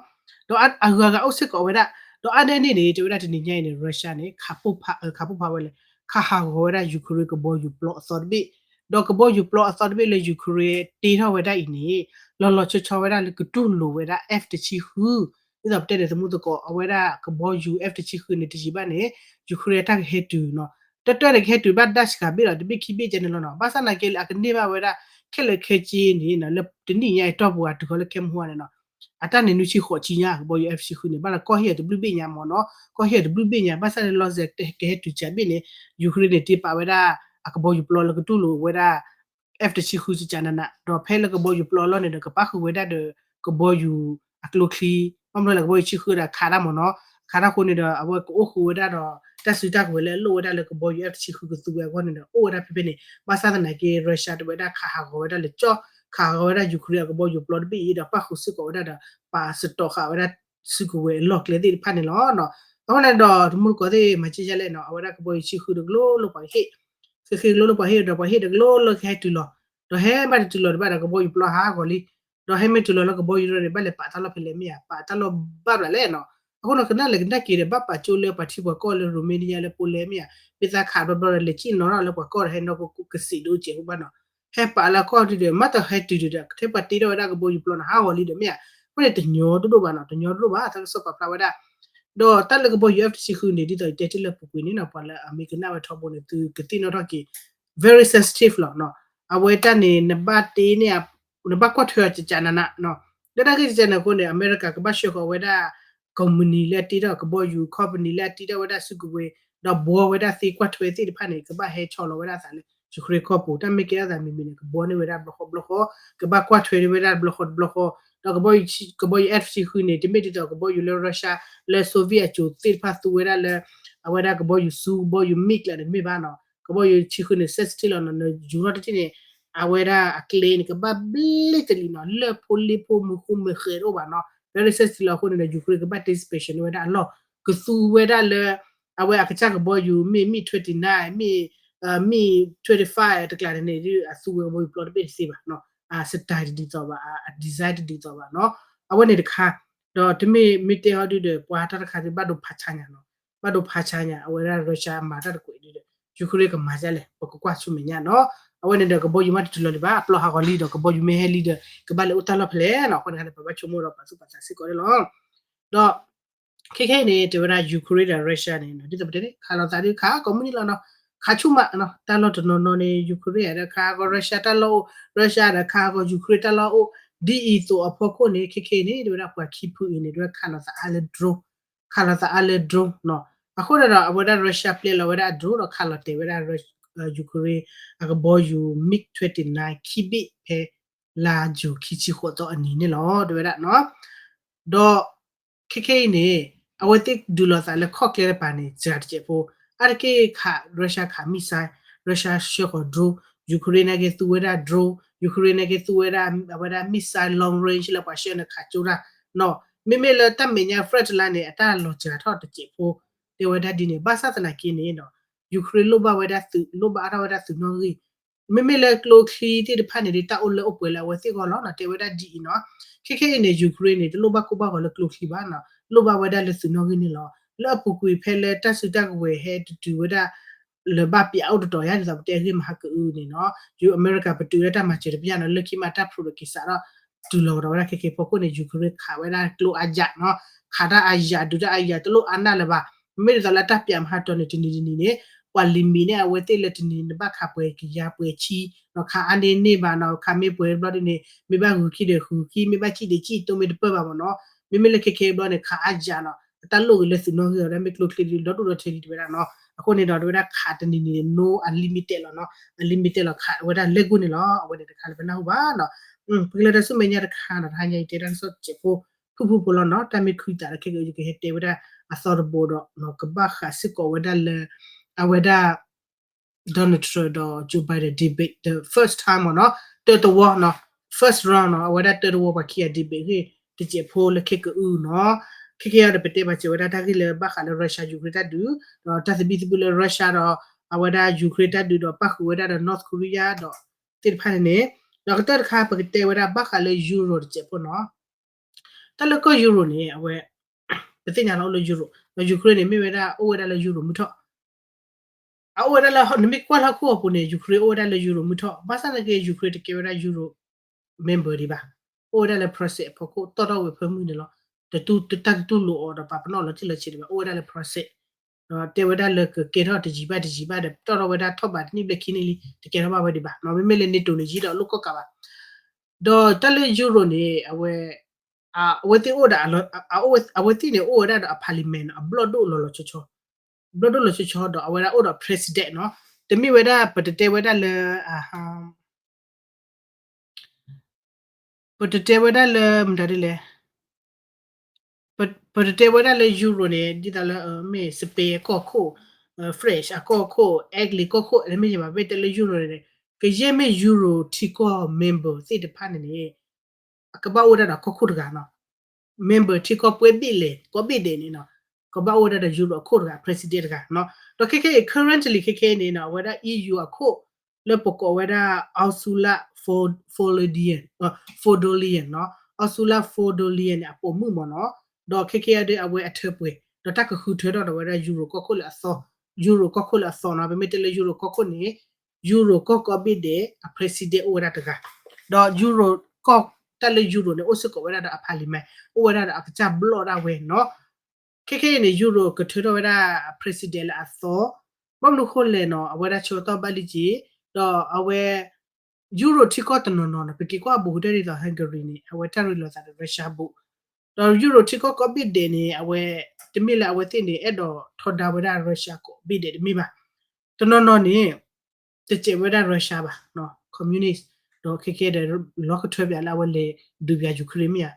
ဒီးအဂုၤအဂၤအိၣ်စ့ၢ်ကီးဝဲဒၣ် ဒီးအါန့ၢ်န့ၣ်န့ၣ် တဲဝဲဒၣ်တနံၤညါအံၤန့ၣ် Russia န့ၣ် ခးပိၢ်ဖး ခးပိၢ်ဖးဝဲလဲၣ် ခးဟးဂီၤဝဲဒၣ် Ukraine ကဘီယူၤပျီအသီတဘ့ၣ် ဒီးကဘီယူၤပျီအသီတဘ့ၣ်လၢ Ukraine တ့ထီၣ်ဝဲဒၣ်အံၤန့ၣ် လီၤလီၤဆီဆီဝဲဒၣ်လၢကတူၢ်လိာ်ဝဲဒၣ် F တဆံဃု ဒ်သိးပတဲန့ၣ် သမူသကိး အဝဲဒၣ်ကဘီယူၤ F တဆံဃုန့ၣ် တယံာ်ဘၣ်န့ၣ် Ukraine တၢ်ကဟဲတုၤနီၤ တၢတၢန့ၣ် ကဟဲတုၤဘၣ်ဒၣ်စှၤဘ့ၣ်လီၤ တဘ့ၣ်ခံဘ့ၣ်ကဲန့ၣ်လီၤနီၤ ဘၣ်ဆၣ်သနာ်က့လၢအကန့ၢ်ဘၣ်ဝဲဒၣ် ခဲလၢာ်ခဲဆ့န့ၣ် လၢတနံၤညါအံၤတီၢ်ပူၤအတုၤဃီလၢခဲမုၢ်ဟါန့ၣ်နီၤ အတၢ်န့ၣ်နွံဆံဃိးဆံညါ ကဘီယူၤ F တဆံဃုန့ၣ် ဘၣ်လၢကီၢ်ဟံၣ်အတဘျုးဘ့ၣ်ညါမ့ၢ်နီၤ ကီၢ်ဟံၣ်အတဘျုးဘ့ၣ်ညါ ဘၣ်ဆၣ်န့ၣ်လီၤစဲးကဟဲတုၤစှၤဘ့ၣ်န့ၣ် Ukraine န့ၣ် တ့ပာ်ဝဲဒၣ် အကဘီယူၤပျီလၢကတူၢ်လိာ်ဝဲဒၣ် F တဆံဃု ကကနန ဒီးဖဲလၢကဘီယူၤပျီအလီၢ်န့ၣ်ဒီး ကပၣ်ဃုာ်ဝဲဒၣ်ဒီး ကဘီယူၤအကျိချံ ဘၣ်မနုၤလဲၣ် ကဘီယူၤဆံဃုဒီးခးတၢ်မ့ၢ်နီၤ အခးတၢ်အဃိန့ၣ်ဒီး အဝဲကအိၣ်ဃုာ်ဝဲဒၣ်ဒီး တၢ်စုတၢ်ကဝဲၤလၢအလိၣ်ဝဲဒၣ်လၢကဘီယူၤ F တဆံဃုကသူဝဲအဂီၢ်န့ၣ်ဒီး အိၣ်ဝဲဒၣ်ဖဲဖဲန့ၣ် ဘၣ်ဆၣ်သနာ်က့ Russia တဝဲဒၣ်ခးဟးဂီၤဝဲဒၣ်လၢကၠီၣ် ခးဟးဂီၤဝဲဒၣ် Ukraine အကဘီယူၤပျီတဘ့ၣ်အံၤဒီး ပၣ်ဃုာ်စ့ၢ်ကီးဝဲဒၣ်ဒီး ပာ်စတီးဃာ်ဝဲဒၣ်စုကဝဲၤအလီၢ်ကျဲသ့ၣ်တဖၣ်န့ၣ်လီၤ. အဃိန့ၣ်ဒီး တမူတကိးသ့ၣ်မၤစၢၤယလဲၣ်နီၤ အဝဲဒၣ်ကဘီယူၤဆံဃုတကလိလၢပှၤဟ့ၣ် ဃ့ဃ့ကလိလၢပှၤဟ့ၣ်ဒီးပှၤဟ့ၣ်တကလိလၢကဟဲတုၤလီၤ ဒီးဟဲဘၣ်တတုၤလီၤတဘၣ်ဒီးကဘီယူၤပျီဟးဂီၤလံ ဒီးဟဲမ့ၢ်တုၤလီၤလၢကဘီယူၤဒီးန့ၣ် ဘၣ်လဲၤပာ်တၢ်လီၢ်ဖဲလဲၣ်မ့ၢ်ဧါ ပာ်တၢ်လီၢ်ဘၣ်ဘျးလဲၣ်နီၤ အဃိန့ၣ် ကနၣ်လဲၤကနၣ်က့ၤဒီး ဘၣ်ပာ်ကၠိလၢပှၤထံပှၤကီၢ်လၢ Romania လၢ Poland မ့ၢ်ဧါ မ့ၢ်သးခးဘျီဘျီဒီး လဲၤစံၣ်နီၤထီၣ်လၢပှၤကီၢ်ဒီး ဟဲနီၢ်ကစံးဒိကဲးဖိဘၣ်နီၤ ဟဲပာ်လၢကီၢ်ဒုဒီး မ့ၢ်တဟဲတုၤဒီး ထဲပှၤတ့ထီၣ်ဝဲဒၣ်ကဘီယူၤပျီနီၤ ဟးဂီၤလံဒီးမ့ၢ်ဧါ အဃိန့ၣ် တညီတဒိၣ်ဘၣ်နီၤ တညီတဒိၣ်ဘၣ် တၢ်ကစီၣ်ပာ်ဖျါဝဲဒၣ် ဒီးတၢ်လၢကဘီယူၤ F တဆံဃုန့ၣ် ဒ်သိးယတဲတ့ၢ်လၢပူၤကွံာ်န့ၣ်နီၤ ပှၤလၢအမ့ၢ်ကနၣ်ဝဲထီဘိန့ၣ် သုကသ့ၣ်နီၣ်ထီၣ်က့ၤ very sensitive လီၤနီၤ အဝဲတၢ်န့ၣ် နဘၣ်တ့န့ၣ် နဘၣ်ကွၢ်ထွဲအီၤကကနနနီၤ လၢတၢ်ဂ့ၢ်ကကနန့ၣ်အဃိန့ၣ် အမဲရကၤကဘၣ်ဆှၢဃီၤဝဲဒၣ် company လၢအတ့ထီၣ်ကဘီယူၤ company လၢအတ့ထီၣ်ဝဲဒၣ်စုကဝဲၤ ဒီးဘှီဝဲဒၣ်သ့ကွၢ်ထွဲသ့ၣ်တဖၣ်န့ၣ် ကဘၣ်ဟဲဆီလီၤဝဲဒၣ်သးလၢ Ukraine ကီၢ်ပူၤ တၢ်မ့ၢ်ကဲထီၣ်သးမံၤမံၤန့ၣ် ကဘှီန့ၢ်ဝဲဒၣ်တဘျီဃီတဘျီဃီ ကဘၣ်ကွၢ်ထွဲန့ၢ်ဝဲဒၣ်တဘျီဃီတဘျီဃီ ဒီးကဘီယူၤ ကဘီယူၤ F တဆံဃုန့ၣ် တမ့ၢ်ဒ်သိးကဘီယူၤလၢ Russia လၢ Soviet အစိၤသ့ၣ်တဖၣ်သူဝဲဒၣ်လၢ အဝဲဒၣ်ကဘီယူၤဆူ ကဘီယူၤ MiG လၢန့ၣ်တမ့ၢ်ဘၣ်နီၤ ကဘီယူၤဆံဃုန့ၣ် sensitive လီၤနီၤ နယူၤထီၣ်တထံၣ်န့ၣ် အဝဲဒၣ်အကျဲန့ၣ် ကဘၣ်ဘျ့တလံၤနီၤ လၢၢ်ဖိလ့ဖိမုၢ်ဃူမုၢ်ဃဲတအိၣ်ဘၣ်နီၤ very sensitive လီၤအဃိန့ၣ်ဒီး Ukraine ကဘၣ်တ့ special န့ၢ်ဝဲဒၣ်အလီၢ် ကသူဝဲဒၣ်လၢ အဝဲအကစၢ်ကဘီယူၤ မ့ၢ် MiG twenty-nine မ့ၢ် MiG twenty-five တကျးန့ၣ်န့ၣ် အသူဝဲကဘီယူၤပျီတဘ့ၣ်တသ့ဘၣ်နီၤ အ style တဒ်သိးဘၣ် အ design တဒ်သိးဘၣ်နီၤ အဝဲန့ၣ်တခါ ဒီးတမ့ၢ်မ့ၢ်တဲဟီဒုဒီး ပှၤတၢ်တခါဒုးဘၣ်ဒိဖးဆါညါနီၤ ဘၣ်ဒိဖးဆါညါ အဝဲဒၣ် Russia မၤတၢ်တကွဲးဒုဒီး Ukraine ကမၤဒ်လဲၣ် ပကကွၢ်ဆူမဲာ်ညါနီၤ အဝဲန့ၣ်ဒီးကဘီယူၤမ့ၢ်တတုၤလီၤလံဘၣ် အပျီဟးဂီၤလံဒီး ကဘီယူၤမ့ၢ်ဟဲလံဒီး ကဘၣ်လဲၤအိၣ်တၢ်လီၢ်ဖဲလဲၣ်နီၤ အဃိန့ၣ် ပဘၣ်ဆိကမိၣ်ဒီးပာ်သူၣ်ပာ်သးစ့ၢ်ကီးန့ၣ်လီၤ ဒီး ခဲခဲအံၤန့ၣ် တဲဝဲဒၣ် Ukraine ဒီး Russia န့ၣ်နီၤ ဒ်သိးပတဲန့ၣ် ခးလိာ်သးဒုးခးကိးမုၢ်နံၤလီၤနီၤ ခးဆူၣ်မးနီၤ တၢ်လီၢ်တနီၤနီၤန့ၣ် Ukraine ဒီးခးဟးဂီၤ Russia တၢ်လီၢ်အိၣ် Russia ဒီးခးဟးဂီၤ Ukraine တၢ်လီၢ်အိၣ် ဒ်အံၤသိးအဖီခိၣ်န့ၣ် ခဲခဲအံၤန့ၣ် တဲဝဲဒၣ်ပှၤခံဖုအံၤန့ၣ် တဲဝဲခးလိာ်သးအါလၢ drone ခးလိာ်သးအါလၢ drone နီၤ အဃိန့ၣ်ဒီး အဝဲဒၣ် Russia ပျဲလီၤဝဲဒၣ်အ drone ဒီးခးလီၤတဲာ်ဝဲဒၣ် Ukraine အကဘီယူၤ MiG twenty-nine ခံဘ့ၣ်ဖဲ လါယူၤခံဆံဃိးသီအနံၤန့ၣ်လီၤ တဲဝဲဒၣ်နီၤ ဒီး ခဲခဲအံၤန့ၣ် အဝဲသ့ၣ်ဒုးလိာ်သးလၢခီၣ်ကျဲတပၤန့ၣ် စှၤတစဲးဖိ အါတက့ၢ်ခး Russia ခး missile Russia ဆှၢဃီၤ drone Ukraine နာ်က့သူဝဲဒၣ် drone Ukraine နာ်က့သူဝဲဒၣ် အဝဲဒၣ် missile long range လၢပှၤဆှၢန့ၣ်ခးကၠိတၢ်နီၤ မ့မ့ၢ်လၢတၢ်မဲာ်ညါ front line န့ၣ် အတၢ်လီၤစှၤထီၣ်တစဲးဖိ တဲဝဲဒၣ်ဒ်န့ၣ် ဘၣ်ဆၣ်သနာ်က့န့ၣ်ဒီး Ukraine လိၣ်ဘၣ်ဝဲဒၣ်သုး လိၣ်ဘၣ်အါထီၣ်ဝဲဒၣ်သုးနီၣ်ဂံၢ် မ့မ့ၢ်လၢကျိချံသ့ၣ်တဖၣ်န့ၣ် ဒ်တၢ်အိၣ်လၢအိၣ်ပှဲၤလၢအဝဲသ့ၣ်အဂီၢ်လီၤနီၤ တဲဝဲဒၣ်ဒ်အံၤနီၤ ခဲခဲအံၤန့ၣ် Ukraine န့ၣ် တလိၣ်ဘၣ်ကိၢ်ဘၣ်ဂီၤလၢကျိချံဘၣ်နီၤ လိၣ်ဘၣ်ဝဲဒၣ်လၢသုးနီၣ်ဂံၢ်န့ၣ်လီၤ လၢအပူၤကွံာ်ဖဲလၢတၢ်စုတၢ်ကဝဲၤဟဲတတုၤဝဲဒၣ် လၢၤဘၣ်ပၠးအိၣ်တတီၤယါ ဒ်သိးပတဲအဂ့ၢ်မဟါကအုန့ၣ်နီၤ ယအမဲရကၤပတုာ်ဝဲဒၣ်တၢ်မၤစၢၤတပျၢ်နီၤ လၢခံမးတၢ်ဖျိးဒီးက့ၤစးထီၣ် တုၤလီၤကဒီးဝဲဒၣ်ခဲခဲအံၤဖီခိၣ်န့ၣ် Ukraine ခးဝဲဒၣ်ကျိအါယးနီၤ ခးတၢ်အါယး ဒုးတၢ်အါယး တလိၣ်အါနၢ်လၢၤဘၣ် မ့မ့ၢ်ဒ်သိးလၢတၢ်ပၠးမဟါတီၤန့ၣ် တနံၤတနံၤန့ၣ် ပှၤ limit န့ၣ် အဝဲသ့ၣ်လၢတနံၤန့ၣ်ဘၣ်ခးပှဲၤကယၤပှဲၤဆံ, ခးအါန့ၢ်န့ၢ်ဘၣ်နီၤ, ခးမ့ၢ်ပှဲၤတဘျီဒ်န့ၣ် မ့ၢ်ဘၣ်ဂုၤခံဒီးဂုၤခံ, မ့ၢ်ဘၣ်စံၣ်ဒီးစံၣ် တိၢ်မ့ၢ်တပၢၢ်ဘၣ်မ့ၢ်နီၤ. မ့မ့ၢ်လၢခဲခဲဘျီန့ၣ် ခးအါယၤနီၤ, အတၢ်လိၣ်ဂ့ၤလၢသုးနီၣ်ဂံၢ်အီၤ ဒ်မ့ၢ်ကျိချံဒ် ဒီဒူၣ်ဒီထၢဒ်တဝဲဒၣ်နီၤ. အဃိန့ၣ်ဒီး တဝဲဒၣ်ခးတနံၤန့ၣ် no unlimited လီၤနီၤ, unlimited လီၤ, ခးဝဲဒၣ်လဲၢ်ဂိၢ်န့ၣ်လီၤ. အဝဲန့ၣ်တခါလၢပနၢ်ဟူဘၣ်နီၤ. ပကလဲၤဒီးဆူမဲာ်ညါတခါနီၤ, တဟါညါအံၤတဲဒၣ်ကစီၣ်တစဲးဖိ ဖုၣ်ဖုၣ်ဖိလီၤနီၤ, တၢ်မ့ၢ်ခုသးဒီးခဲကယကဟဲတဲဝဲဒၣ်အသီတဘိဒီး ကဘၣ်ဃးစ့ၢ်ကီးဝဲဒၣ်လၢ အဝဲဒၣ် Donald Trump ဒီး Joe Biden debate the first time မ့ၢ်နီၤ, တၢတဝီနီၤ, first round နီၤ, အဝဲဒၣ်တၢတဝီပှၤခံဂၤ debate ဂ့ၢ်တစဲးဖိလၢခဲကအုနီၤ. ခဲကယဒီးပတဲပာ်စၢၤဝဲဒၣ်တၢ်ဂ့ၢ်လၢဘၣ်ဃးလၢ Russia Ukraine တၢ်ဒုး, ဒီးတၢ်သဘံၣ်သဘုၣ်လၢ Russia ဒီး အဝဲဒၣ် Ukraine တၢ်ဒုးဒီးပၣ်ဃုာ်ဝဲဒၣ်ဒီး North Korea ဒီးသ့ၣ်တဖၣ်န့ၣ်န့ၣ်, ဒီးကတၢၢ်တခါပကတဲဝဲဒၣ်ဘၣ်ဃးလၢ Euro တစဲးဖိနီၤ. တၢ်လၢကီၢ် Euro န့ၣ် အဝဲ ပသ့ၣ်ညါလီၤအိၣ်လၢ Euro, ဒီး Ukraine န့ၣ် မ့ၢ်ဝဲဒၣ်အိၣ်ဝဲဒၣ်လၢ Euro မုၢ်ထီၣ်, အအိၣ်ဝဲဒ၁ၣ်လၢ နမ့ၢ်ကွၢ်လၢဟီၣ်ခိၣ်အပူၤန့ၣ် Ukraine အိၣ်ဝဲဒၣ်လၢ Euro မုၢ်ထီၣ်, ဘၣ်ဆၣ်သနာ်က့ Ukraine တကဲဝဲဒၣ် Euro member ဒံးဘၣ်, အိၣ်ဝဲဒၣ်လၢ Brussels အဖီခိၣ် တီၣ်ထီၣ်ဝဲဖၢမုၢ်န့ၣ်လီၤ. တတူၢ်တၢ်တတူၢ်လိာ်အီၤဒီးပာ်ပနီၣ်လီၤတံၢ်လီၤဆဲးဒံးဘၣ်, အိၣ်ဝဲဒၣ်လၢ Brussels, ဒီးတဲဝဲဒၣ်လၢကကဲထီၣ်တယံာ်ဘၣ်တယံာ်ဘၣ်ဒီး တီၣ်ထီၣ်ဝဲဒၣ်ထီၣ်ဘးတနံၣ်ဘျဲၣ်ခံနံၣ်လံ တကဲထီၣ်ဘၣ်ဝဲဒံးဘၣ်နီၤ. မ့မ့ၢ်လၢ NATO န့ၣ် ယံာ်ဒီးအလိၣ်ကီၢ်ကးဘၣ်. ဒီးတၢ်လၢ Euro န့ၣ် အဝဲ အဝဲသ့ၣ်အိၣ်ဒီး အဝဲသ့ၣ်န့ၣ်အိၣ်ဝဲဒၣ်ဒီးအ parliament နီၤ, အဘျီၣ်ဒိၣ်လီၤလီၤဆီဆီ, ဘျီၣ်ဒိၣ်လီၤဆီဆီ ဒီးအဝဲဒၣ်အိၣ်ဒီး president နီၤ. တမ့ၢ်ဝဲဒၣ် ပတတဲဝဲဒၣ်လၢ ပတတဲဝဲဒၣ်လၢ မတၤဒ်လဲၣ်, ပ ပတတဲဝဲဒၣ်လၢ Euro န့ၣ် ဒ်သိးလၢ မ့ၢ် Spain အကီၢ်ခိၣ်, French အကီၢ်ခိၣ်, Italy ကီၢ်ခိၣ် တမ့ၢ်ယဘၣ်, မ့ၢ်တဲလၢ Euro န့ၣ် ကယဲၢ်မ့ၢ် Euro ထံကီၢ် member သ့ၣ်တဖၣ်န့ၣ်န့ၣ် အကဘၣ်အိၣ်ဝဲဒၣ်ဒီးကီၢ်ခိၣ်တဂၤနီၤ, member ထံကီၢ်ပှဲၤဘ့ၣ်လဲၣ် ကီၢ်ဘ့ၣ်ဒဲးန့ၣ်နီၤ, ကဘၣ်အိၣ်ဝဲဒၣ်ဒီး Euro အခိၣ်တဂၤ president တဂၤနီၤ. ဒီးခဲခဲအံၤ currently ခဲခဲအံၤန့ၣ်နီၤ အဝဲဒၣ် EU အခိၣ် လၢပကိးဝဲဒၣ် Ursula von der Leyen, von der Leyen နီၤ, Ursula von der Leyen န့ၣ် အပိာ်မုၣ်မ့ၢ်နီၤ, ဒီးခဲခဲအံၤဒီးအဝဲအထၢပှဲၤ ဒီးတၢ်ကဃုထၢထီၣ်ဒီးဝဲဒၣ် Euro ကီၢ်ခိၣ်လၢအသီ, Euro ကီၢ်ခိၣ်လၢအသီနီၤ. ပမ့ၢ်တဲလၢ Euro ကီၢ်ခိၣ်န့ၣ် Euro ကီၢ်ကိးဘ့ၣ်ဒဲး အ president အိၣ်ဝဲဒၣ်တဂၤ, ဒီး Euro ကီၢ် တၢ်လၢ Euro န့ၣ် အိၣ်စ့ၢ်ကီးဝဲဒၣ်ဒီးအ parliament, အိၣ်ဝဲဒၣ်ဒီးအကစၢ်ဘျီၣ်ဒၣ်ဝဲနီၤ. ခဲခဲအံၤန့ၣ် Euro ကထၢထီၣ်ဝဲဒၣ် president လၢအသီ, ဘၣ်မနုၤဃိလဲၣ်နီၤ အဝဲဒၣ်ဆၢကတီၢ်ဘၣ်လံက့ၤ, ဒီးအဝဲ Euro ထံကီၢ်တနီၤနီၤန့ၣ် ပက့ၤကွၢ်ဘူးကတၢၢ်ဒ်သိး Hungary န့ၣ် အဝဲတၢ်ရ့လိာ်သးဒီး Russia ဘူး, ဒီး Euro ထံကီၢ်ကိးဘ့ၣ်ဒဲးန့ၣ် အဝဲ တမ့ၢ်လၢအဝဲသ့ၣ်န့ၣ် အဲၣ်ဒိးထီဒါဝဲဒၣ် Russia ကိးဘ့ၣ်ဒဲးတမ့ၢ်ဘၣ်, တနီၤနီၤန့ၣ် တစဲးဝဲဒၣ် Russia ဘၣ်, communist, ဒီးခဲခဲဒီး လီၤကထၢပၠးလၢအဝဲလဲၤဒုးပၠး Ukraine မ့ၢ်ဧါ,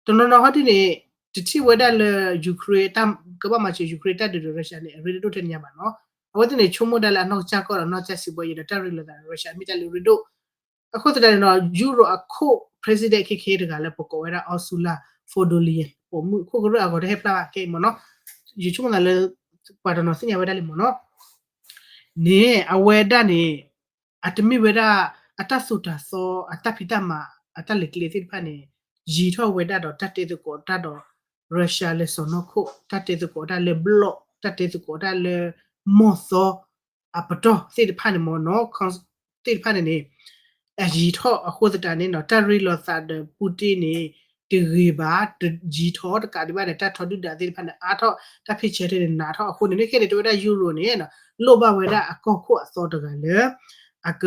တနီၤနီၤဟီဒ်န့ၣ် တထံၣ်ဝဲဒၣ်လၢ Ukraine တၢ်ကဘၣ်မၤစၢၤ Ukraine တၢ်ဒုးဒီး Russia န့ၣ် အရ့ဒိၣ်ထဲန့ၣ်ညါဘၣ်နီၤ. အဝဲသ့ၣ်န့ၣ် ဆိကမိၣ်ဒၣ်လၢအနီၢ်ကစၢ်ကီၢ်ဒီးနီၢ်ကစၢ်စံးဘီယံၤဒီး တၢ်ရ့လိာ်သးဒီး Russia မ့ၢ်တၢ်လၢအရ့ဒိၣ်, အဃိသတးန့ၣ်နီၤ Euro အခိၣ် president ခဲခဲတဂၤလၢပကိးဝဲဒၣ် Ursula von der Leyen ပိာ်မုၣ်ခိၣ်ကရၢၢ်အဂီၤတဟဲဖျါဘၣ်ခဲအံၤမ့ၢ်နီၤ, ယဆိကမိၣ်သးလၢ ပှၤတနီၤသ့ၣ်ညါဝဲဒၣ်လံမ့ၢ်နီၤ န့ၣ် အဝဲဒၣ်န့ၣ် အတမ့ၢ်ဝဲဒၣ် အတၢ်သိၣ်တၢ်သီ အတၢ်ဖံးတၢ်မၤ အတၢ်လဲၤကျဲသ့ၣ်တဖၣ်န့ၣ် ယံၤထီၣ်ဝဲဒၣ်ဒီးတၢ်တဲသကိးတၢ်ဒီး Russia လၢစီၢ်နီၤခိၣ် တၢ်တဲသကိးတၢ်လၢဘျီၣ် တၢ်တဲသကိးတၢ်လၢ မီၢ်သီ အပတီၢ်သ့ၣ်တဖၣ်န့ၣ်မ့ၢ်နီၤ သ့ၣ်တဖၣ်န့ၣ်န့ၣ် အယံၤထီၣ်အဃိသတးန့ၣ်နီၤ တၢ်ရ့လိာ်သးဒီး Putin န့ၣ် တဂ့ၤဘၣ် တယံၤထီၣ်တကးဒံးဘၣ်န့ၣ် တၢ်ထီဒုၣ်ဒါသ့ၣ်တဖၣ်န့ၣ် အါထီၣ် တၢ်ဖံးဆၢထၢၣ်န့ၣ် နးထီၣ်အဃိန့ၣ် ခဲန့ၣ် တဝဲဒၣ် Euro န့ၣ် လိၣ်ဘၣ်ဝဲဒၣ်အကီၢ်ခိၣ်အသီတဂၤလၢ အက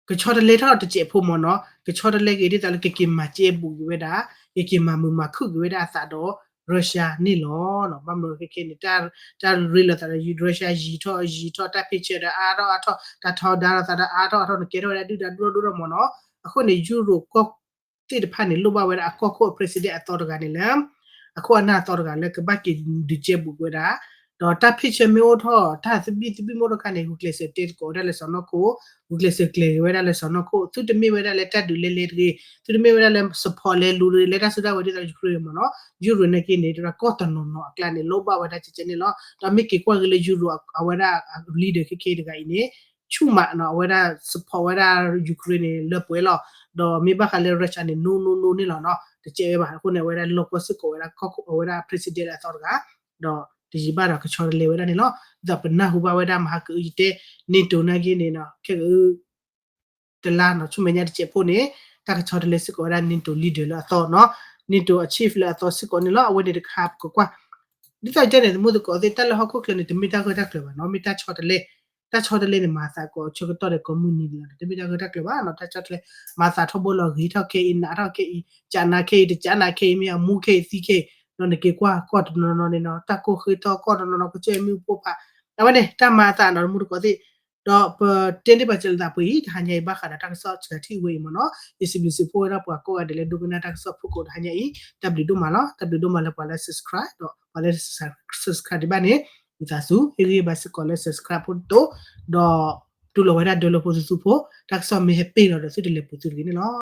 ကဆီတလဲထီၣ်တစဲးဖိမ့ၢ်နီၤ ကဆီတလဲက့ၤဒ်သိးလၢကက့ၤမၤစဲဘူးက့ၤဝဲဒၣ် ကက့ၤမၤမုာ်မၤခုၣ်က့ၤဝဲဒၣ်အသးဒီး Russia န့ၣ်လီၤ. ဘၣ်မနုၤခဲခဲန့ၣ် တၢ်ရ့လိာ်သးဒီး Russia ယံၤထီၣ်ယံၤထီၣ် တၢ်ဖံးဆၢဒီးအါထီၣ်အါထီၣ် တၢ်ထီဒါလိာ်သးဒီးအါထီၣ်အါထီၣ် နကဲထီၣ်ဝဲဒၣ်ဒုၣ်ဒါဒိၣ်ဒိၣ်မ့ၢ်နီၤ အဃိန့ၣ် Euro ကီၢ်သ့ၣ်တဖၣ်န့ၣ် လိၣ်ဘၣ်ဝဲဒၣ်အကီၢ်ခိၣ်အ president အသီတဂၤန့ၣ်လၢ အခိၣ်အနၢ်အသီတဂၤလၢကဘၣ်က့ၤဒုးစဲဘူးက့ၤဝဲဒၣ် ဒီးတၢ်ဖံးဆၢမ့ၢ်အိၣ်ထီၣ် တၢ်သဘံၣ်သဘုၣ်မ့ၢ်အိၣ်ထီၣ်အခါန့ၣ် ဂုာ်ကျဲးစၢးတဲသကိးဝဲဒၣ်လၢစီၢ်နီၤခိၣ် ဂုာ်ကျဲးစၢးကျဲၤက့ၤဝဲဒၣ်လၢစီၢ်နီၤခိၣ် သုတမ့ၢ်ဝဲဒၣ်လၢတၢ်ဒုးလဲၤလဲၤတဂ့ၤ သုတမ့ၢ်ဝဲဒၣ်လၢ support လဲၤလူၤတဂ့ၤ လၢတၢ်စုတၢ်ဝဲၤဒ်သိး Ukraine မ့ၢ်နီၤ Euro နာ်က့န့ၣ် တၢ်ကီၢ်တနီၤနီၤအကျါန့ၣ် လိၣ်ဘၣ်ဝဲဒၣ်ကဲကဲန့ၣ်လီၤ. ဒီးမ့ၢ်က့ၤကွၢ်က့ၤလၢ Euro အဝဲဒၣ် leader ခဲခဲတဂၤအံၤန့ၣ် ဆူၣ်မးနီၤ အဝဲဒၣ် support ဝဲဒၣ် Ukraine န့ၣ် လၢပှဲၤလီၤ. ဒီးမ့ၢ်ဘၣ်ဃးလၢ Russia န့ၣ် no no no န့ၣ်လီၤနီၤ တကဲဝဲဘၣ်. အဃိန့ၣ် အဝဲဒၣ်လီၢ်ကီၢ်စ့ၢ်ကီးဝဲဒၣ် ကီၢ်ခိၣ် အဝဲဒၣ် president လၢအသီတဂၤ ဒီးတယံာ်ဘၣ်ဒီးကဆီတလဲဝဲဒၣ်န့ၣ်လီၤ. ဒီးပနၢ်ဟူဘၣ်ဝဲဒၣ်မဟါကအုယတဲ NATO နာ်က့န့ၣ်နီၤ ခဲကအု တလါနီၤ ဆူမဲာ်ညါတစဲးဖိန့ၣ် တၢ်ကဆီတလဲစ့ၢ်ကီးဝဲဒၣ် NATO leader လၢအသီနီၤ NATO အ chief လၢအသီစ့ၢ်ကီးန့ၣ်လီၤ. အဝဲန့ၣ်တခါပကကွၢ် ဒ်သိးယတဲန့ၣ် သမူသကိးသ့ၣ် တၢ်လၢဟီၣ်ခိၣ်ချၢန့ၣ် တမ့ၢ်တၢ်ဂၢၢ်တၢ်ကျၢၤဘၣ်နီၤ, မ့ၢ်တၢ်ဆီတလဲ, တၢ်ဆီတလဲန့ၣ် မၤသးကိးဆၢကတီၢ်ဒီးကိးမုၢ်နံၤလီၤ, တမ့ၢ်တၢ်ဂၢၢ်တၢ်ကျၢၤဘၣ်နီၤ, တၢ်ဆီတလဲ မၤသးထီဘိလီၤ, ဂ့ၤထီၣ်ခဲအံၤ နးထီၣ်ခဲအံၤ, ကးနးခဲအံၤ တကးနးခဲအံၤ မ့ၢ်အမူခဲအံၤသံခဲအံၤ, ဒီးနက့ၤကွၢ်ကီၢ်တနီၤနီၤန့ၣ်နီၤ, တၢ်ကိၢ်ဃ့ထီၣ်ကီၢ်တနီၤနီၤ ကစၢၢ်မုၢ်ပိၢ်ဖး, အဝဲန့ၣ် တၢ်မၤအသးနီၤ သမူသကိးသ့ၣ်, ဒီးပတဲန့ၢ်ပာ်စၢၤလိာ်သးပှဲၤအံၤ တဟါညါအံၤ ဘၣ်ဃးဒီးတၢ်ကစီၣ်ဆဲးထံၣ်ဝဲအံၤမ့ၢ်နီၤ, ယစံးဘျုးစံးဖှိၣ်ဝဲဒၣ်ပှၤကိးဂၤဒဲးလၢဒိကနၣ်တၢ်ကစီၣ်ဖုၣ်ကိာ်တဟါညါအံၤ, တၢ်ဘျုးဒိၣ်မးလီၤ, တၢ်ဘျုးဒိၣ်မးလၢပှၤလၢ subscribe ဒီး ပှၤလၢ subscribe ဒံးဘၣ်န့ၣ်, ဝံသးစူၤ ဟ့ၣ်ဂံၢ်ဘါစ့ၢ်ကီးလၢ subscribe ဖိတတိၤ, ဒီးတူၢ်လိာ်ဝဲဒၣ်ဒၢလၢဖိသုသုဖိ, တၢ်ကစီၣ်မ့ၢ်ဟဲပ့ၢ်လီၤဒီးသုတလဲၤပူၤသုတဂ့ၤန့ၣ်လီၤ.